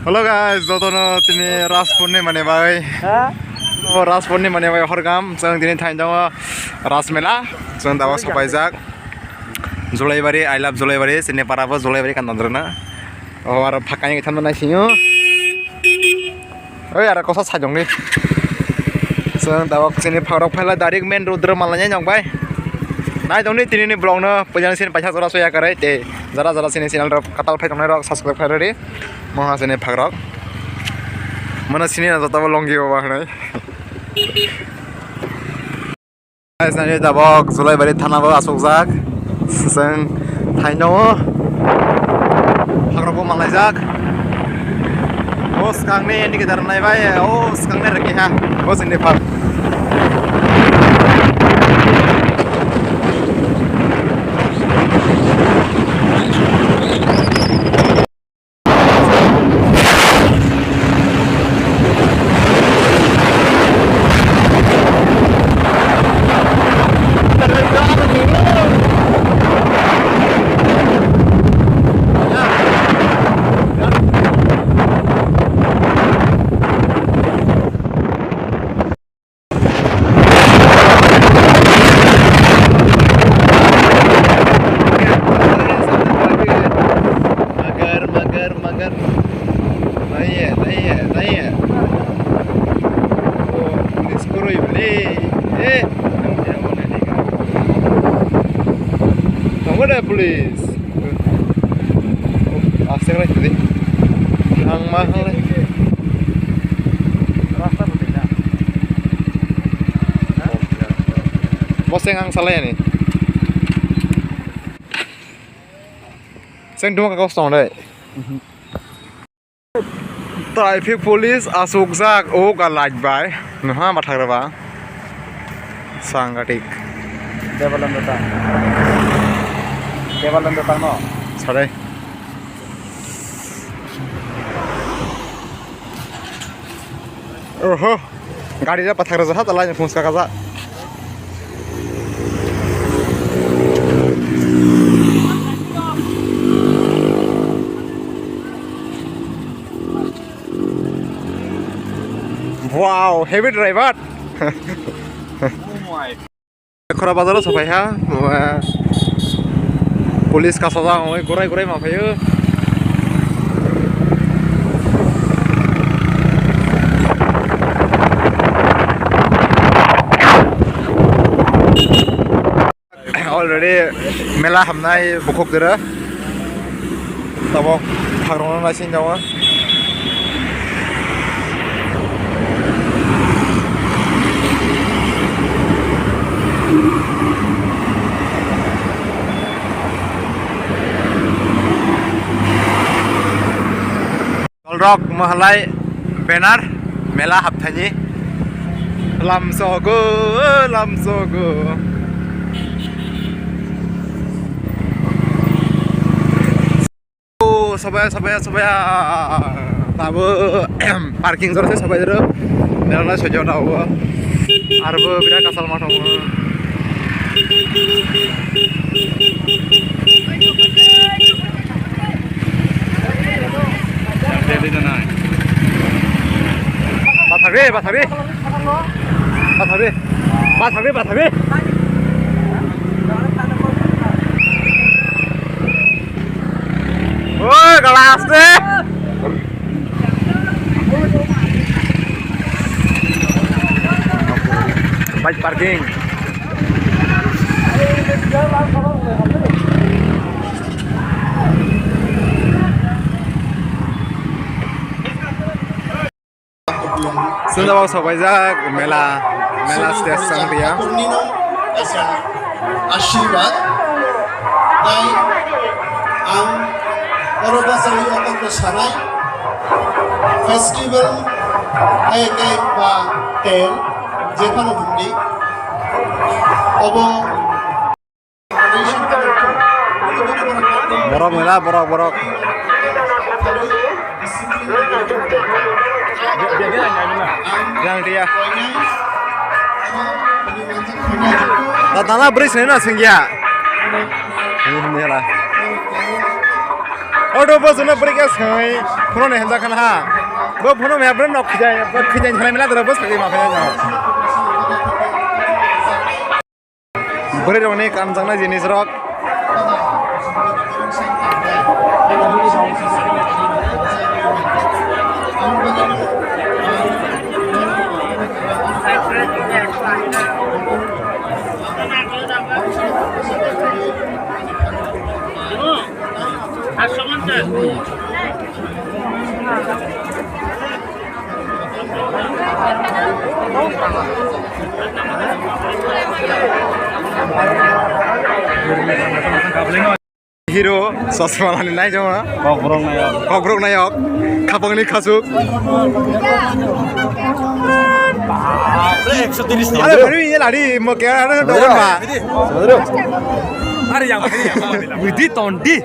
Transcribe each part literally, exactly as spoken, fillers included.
Hello guys, jotono tini Ras Purnima ni bai. Ha? O Ras Purnima ni bai horgam, chwng tini thainwi tongo Ras Mela, chwng tabuk sopaijak. Julaibari, I love Julaibari, chini para bo Julaibari kan tongdrwna. O aro phakai thanma naisingo. Oi aro kosa sajongni. Chwng tabuk chini phagrok phaila direct main road rw malai nai nokbai. Nai tongni tini ni vlog no pojang sin paisa jora soya karai te jara jara chini channel rok katal phai tongnai rok subscribe khai radi. Moha sini phagrok. Mana sini na jotabo longi baba hwnwi. Guys, nani tabok Julaibari thana bo asukjak. Seng thaino. Phagrok bo malaijak. O skangni eni kedar nai bai, o skangni reki ha. Bo sini phag. Magar, magar, magar. Naiya, naiya, naiya. Oh, police koroi bole. Eh, ang kaya wala ni ka. Tamo da police. Aste khlai tadi. Ang ma khlai. Rasta putih na. Boseng ang salai ani. Seng duma ka kos tong dai. Traffic police asukjak o ga light bai. Nokha mathagra ba. Sangatik. Debalan dota. Debalan dota no. Sare. Oho. Gari ja pathak rajak ha talai phunska kaja. Wow, heavy driver. Oh my. Khora bazar o sopai ha, police kasajak oi gurai gurai ma phaio. Already mela hamnai bukhuk dere. Tabok phagrokno naising tongo. Kolrok mahalai banner mela hapthaini lamsogo lamsogo. Oh, sobaya, sobaya, sobaya. Tabo parking jora se sobaya jora. Mela na sojo na obo. Arbo birat kasal ma tongo. Bathari, bathari. Bathari. Bathari, bathari. Oi, glass de. Bike parking. Sunda bau sobaijak mela, mela stage sang dia. Ashirbad. Tai ang oro basawi otok sanai festival hai kai ba tel jephano hindi. Obo Borok mela, borok, borok. Yang dia. Tatala beri sini na singya. Ini, ini lah. Auto bus no break ya sai, phone ni hanja kana ha. Bo phone me abran nok khijai, bo khijai jhanai mela dara bus khajai ma khajai no. Bwrwi rok ni kanjaknai jinis rok. Hero, chosma lani nai jama. Kokborok nayok. Kokborok nayok. Khapangni khasuk. Ekso tiris ni. Are, bari ye lari, mo kya, are, dogon ba. Are, yang, yang. Widi tondi.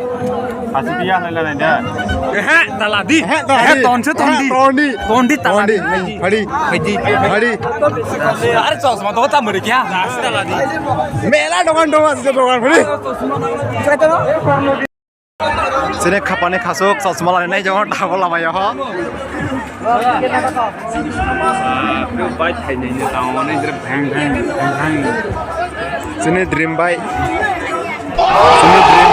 Khasi biya lai lai da. Ehe, taladi. Ehe, taladi. Ehe, tonse tondi. Ehe, tondi. Tondi taladi. Tondi. Phadi. Phadi. Phadi. Are chosma to ta mari kya? Taladi. Mela dogan dogan se dogan phadi. Sini khapani khasuk chosma lani nai jama tabo lama yo. Bike khainai ni tamo ni bhang bhang bhang bhang. Sini dream bike. Sini dream.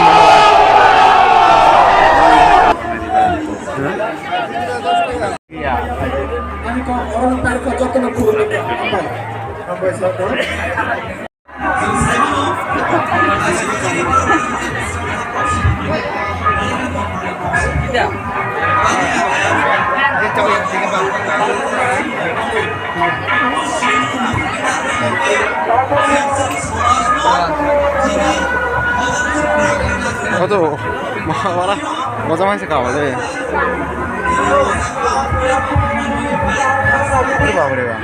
Kau tu, mana? Baca masih kau tu. Ini bawa berapa?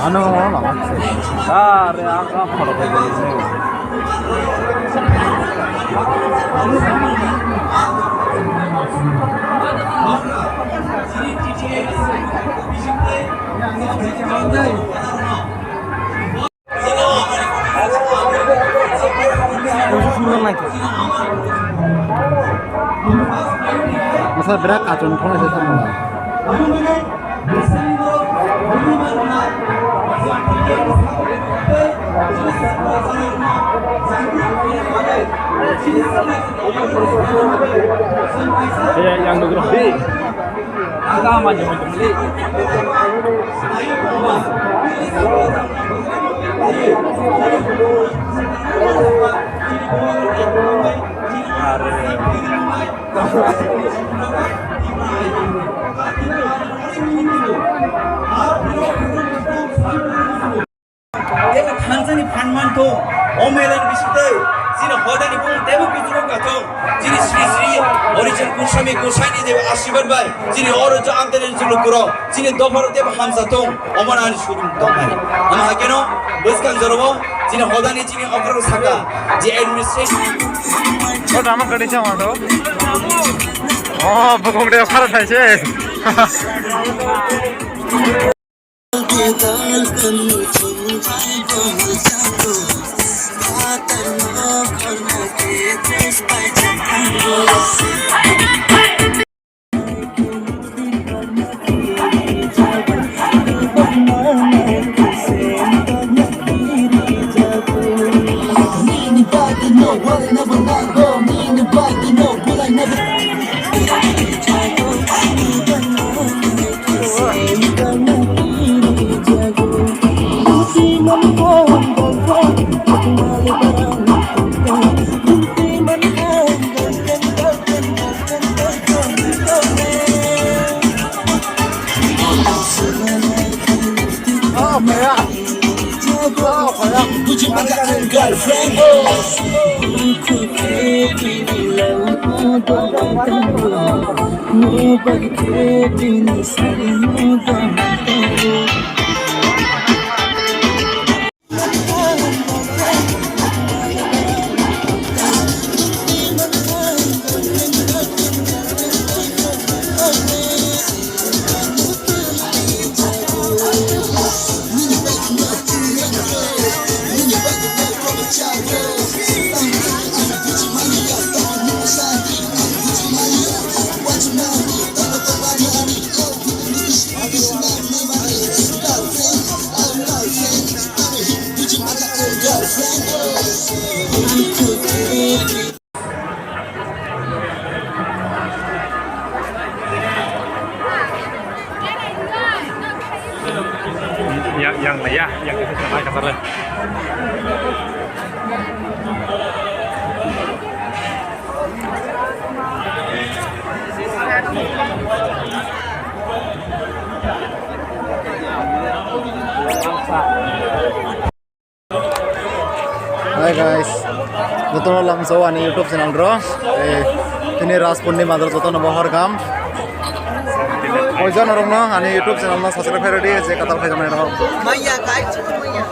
Ano, ano, ano. Are, ang ka photo ko. Masa berak kacung thong se sama. Yang nugroh di. Tebo thansa ni phan man thung, o mela ni bising tei chini hoda ni bumung tebo kuchuk wng ka thung. Chini Sri Sri Harichand Goswami Gosai ni tebo ashirbad bai chini oro jo amtani chuluk kuro, chini dopha rok tebo hamsa thung, omo ani sujung tong nai. Omo hai keno bwskang jora o chini hoda ni chini okra rok saka je administration. O tama kani chama do. O bokong de phara thai se. Yang ya, yang itu sama kasar. Hi guys, jotono lamso ani YouTube channel ro. Eh, tini Ras Purnima jotono bohor gam. Oijon rokno ani YouTube channel no subscribe khairodi, je katal khaijaknai rok. Maya guys, maya.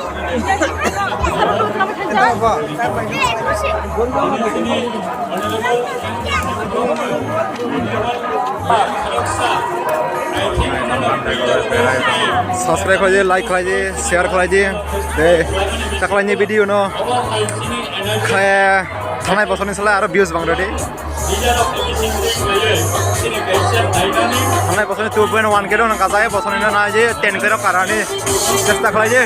Subscribe khlaidi, like khlaidi, share khlaidi. Tei taklaini video no khe thanai bosorni sala aro views bang redi. Thanai bosorni two point one K rok no kajai, bosorni no nai je ten K rok karani chesta khlaidi.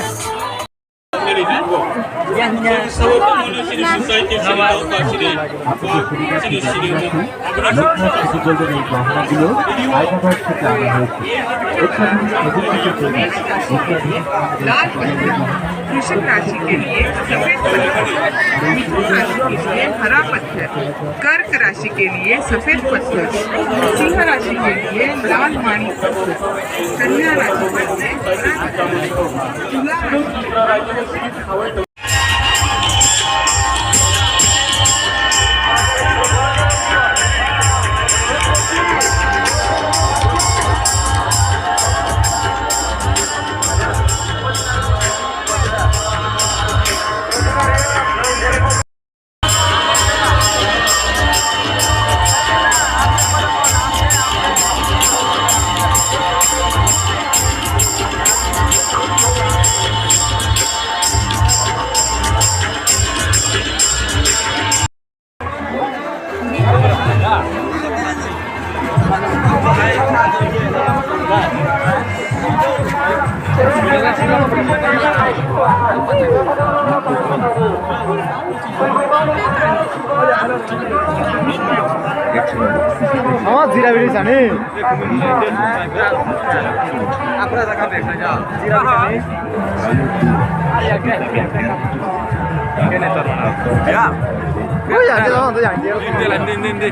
लाल पत्थर वृषभ राशि के लिए सफेद पत्थर, मिथुन राशि के लिए हरा पत्थर, कर्क राशि के लिए सफेद पत्थर, सिंह राशि के लिए लाल माणिक पत्थर, कन्या राशि के लिए हरा पत्थर, तुला राशि के लिए Ama jira biri sani. Ya. Oh ya, dia orang tu yang dia. Dia lah, dia, dia, dia.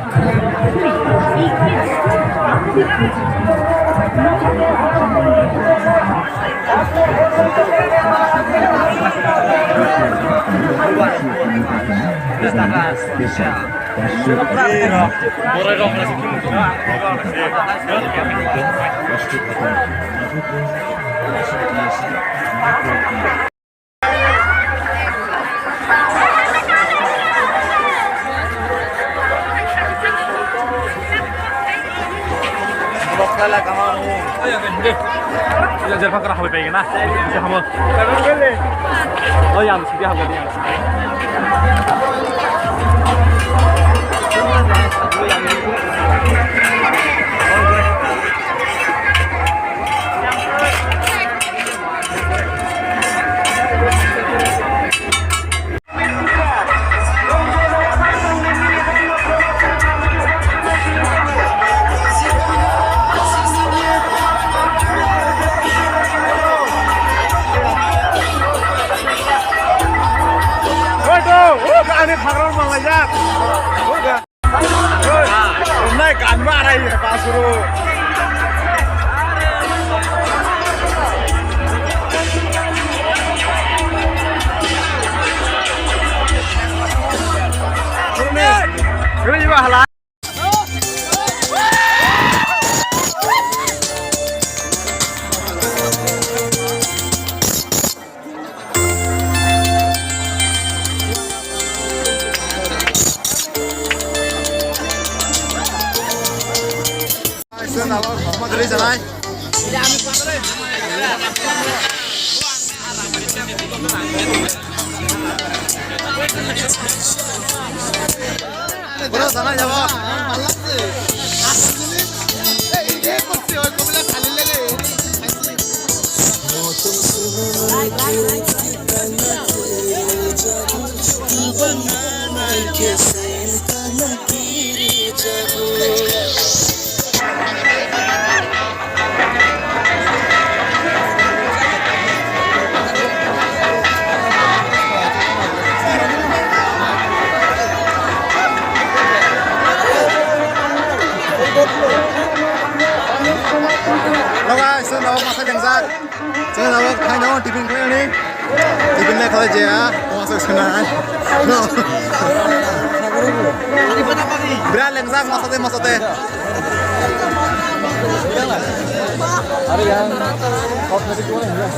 Jerpa kara habai pai gana. Bisa hamo. Oh, yang sini habai yang sini. Ani phagrok manlaijak. Nai kanma arai basuru. Rui ba hala. Masa lengjak. Chwng abo khaino tiffin khlainani. Tiffin le khlai jaya. Masa swnai. Bra lengjak masa de, masa de. Are yaar, cosmetic kone hai?